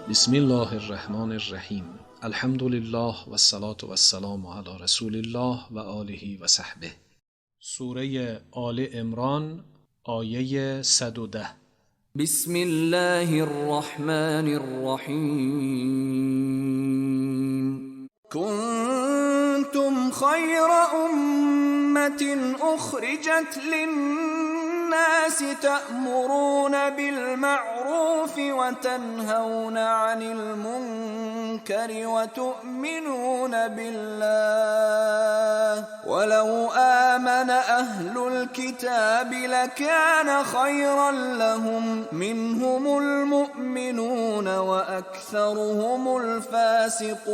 بسم الله الرحمن الرحیم. الحمد لله و الصلاة و السلام علی رسول الله و آله و صحبه. سوره آل عمران آیه 110. بسم الله الرحمن الرحیم. کنتم خیر امة اخرجت للناس تأمرون بالمعروف وتنهون عن المنكر وتؤمنون بالله ولو آمن أهل الكتاب لكان خيرا لهم منهم المؤمنون وأكثرهم الفاسقون.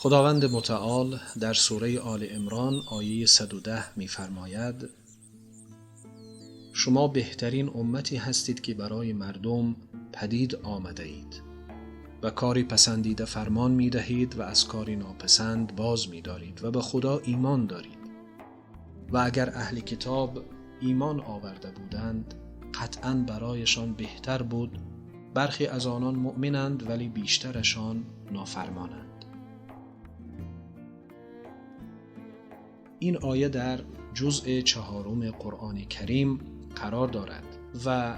خداوند متعال در سوره آل عمران آیه 110 می‌فرماید: شما بهترین امتی هستید که برای مردم پدید آمده اید و کاری پسندیده فرمان می‌دهید و از کاری ناپسند باز می‌دارید و به خدا ایمان دارید. و اگر اهل کتاب ایمان آورده بودند قطعاً برایشان بهتر بود. برخی از آنان مؤمنند ولی بیشترشان نافرمانند. این آیه در جزء 4 قرآن کریم قرار دارد و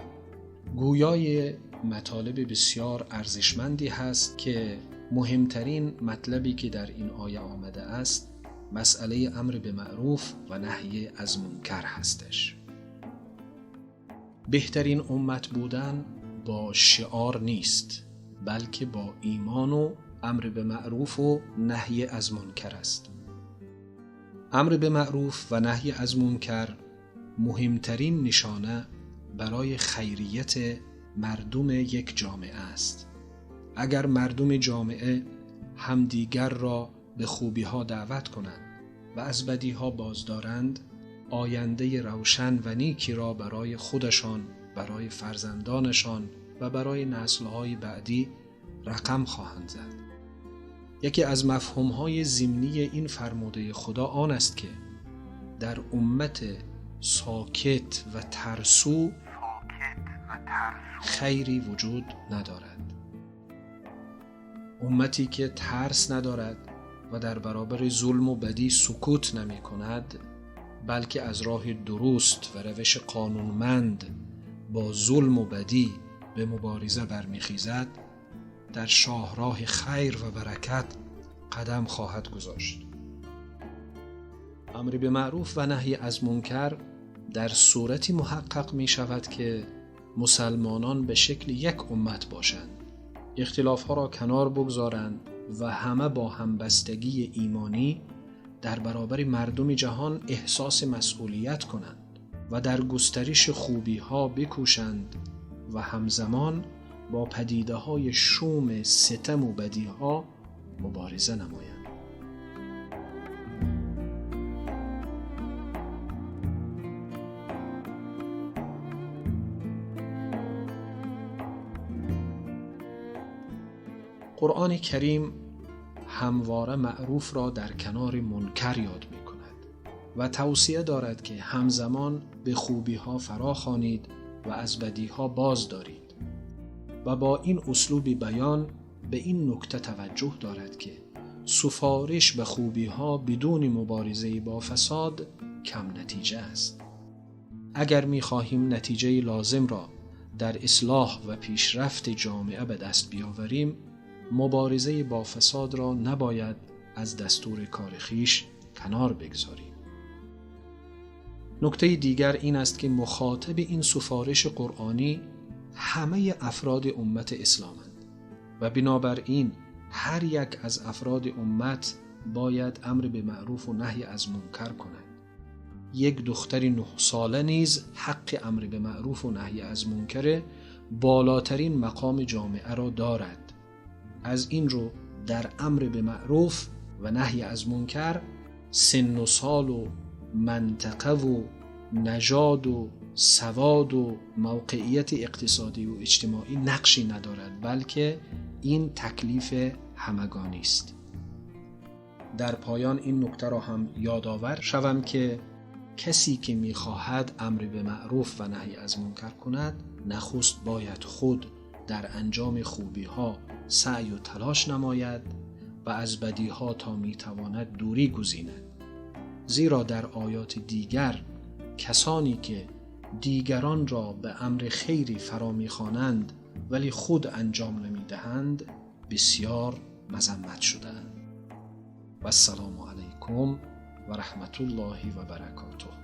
گویای مطالب بسیار ارزشمندی هست که مهمترین مطلبی که در این آیه آمده است مسئله امر به معروف و نهی از منکر هستش. بهترین امت بودن با شعار نیست، بلکه با ایمان و امر به معروف و نهی از منکر است. امر به معروف و نهی از منکر مهمترین نشانه برای خیریت مردم یک جامعه است. اگر مردم جامعه همدیگر را به خوبیها دعوت کنند و از بدیها بازدارند، آینده روشن و نیکی را برای خودشان، برای فرزندانشان و برای نسل‌های بعدی رقم خواهند زد. یکی از مفهوم‌های ضمنی این فرموده خدا آن است که در امت ساکت و ترسو خیری وجود ندارد. امتی که ترس ندارد و در برابر ظلم و بدی سکوت نمی کند، بلکه از راه درست و روش قانونمند با ظلم و بدی به مبارزه برمیخیزد، در شاهراه خیر و برکت قدم خواهد گذاشت. امر به معروف و نهی از منکر در صورتی محقق می شود که مسلمانان به شکل یک امت باشند، اختلافها را کنار بگذارند و همه با همبستگی ایمانی در برابر مردم جهان احساس مسئولیت کنند و در گسترش خوبیها بکوشند و همزمان با پدیده‌های شوم ستم و بدیها مبارزه نمایند. قرآن کریم همواره معروف را در کنار منکر یاد می کند و توصیه دارد که همزمان به خوبیها فراخوانید و از بدیها باز دارید و با این اسلوب بیان به این نکته توجه دارد که سفارش به خوبیها بدون مبارزه با فساد کم نتیجه است. اگر می خواهیم نتیجه لازم را در اصلاح و پیشرفت جامعه به دست بیاوریم، مبارزه با فساد را نباید از دستور کار خویش کنار بگذاریم. نکته دیگر این است که مخاطب این سفارش قرآنی همه افراد امت اسلامند و بنابراین هر یک از افراد امت باید امر به معروف و نهی از منکر کند. یک دختر 9 ساله نیز حق امر به معروف و نهی از منکر بالاترین مقام جامعه را دارد. از این رو در امر به معروف و نهی از منکر سن و سال و منطقه و نژاد و سواد و موقعیت اقتصادی و اجتماعی نقشی ندارد، بلکه این تکلیف همگانی است. در پایان این نکته را هم یادآور شوم که کسی که می‌خواهد امر به معروف و نهی از منکر کند، نخست باید خود در انجام خوبی‌ها سعی و تلاش نماید و از بدی‌ها تا می‌تواند دوری گزیند. زیرا در آیات دیگر کسانی که دیگران را به امر خیری فرا می‌خوانند ولی خود انجام نمی‌دهند بسیار مذمت شده‌اند. و السلام علیکم و رحمت الله و برکاته.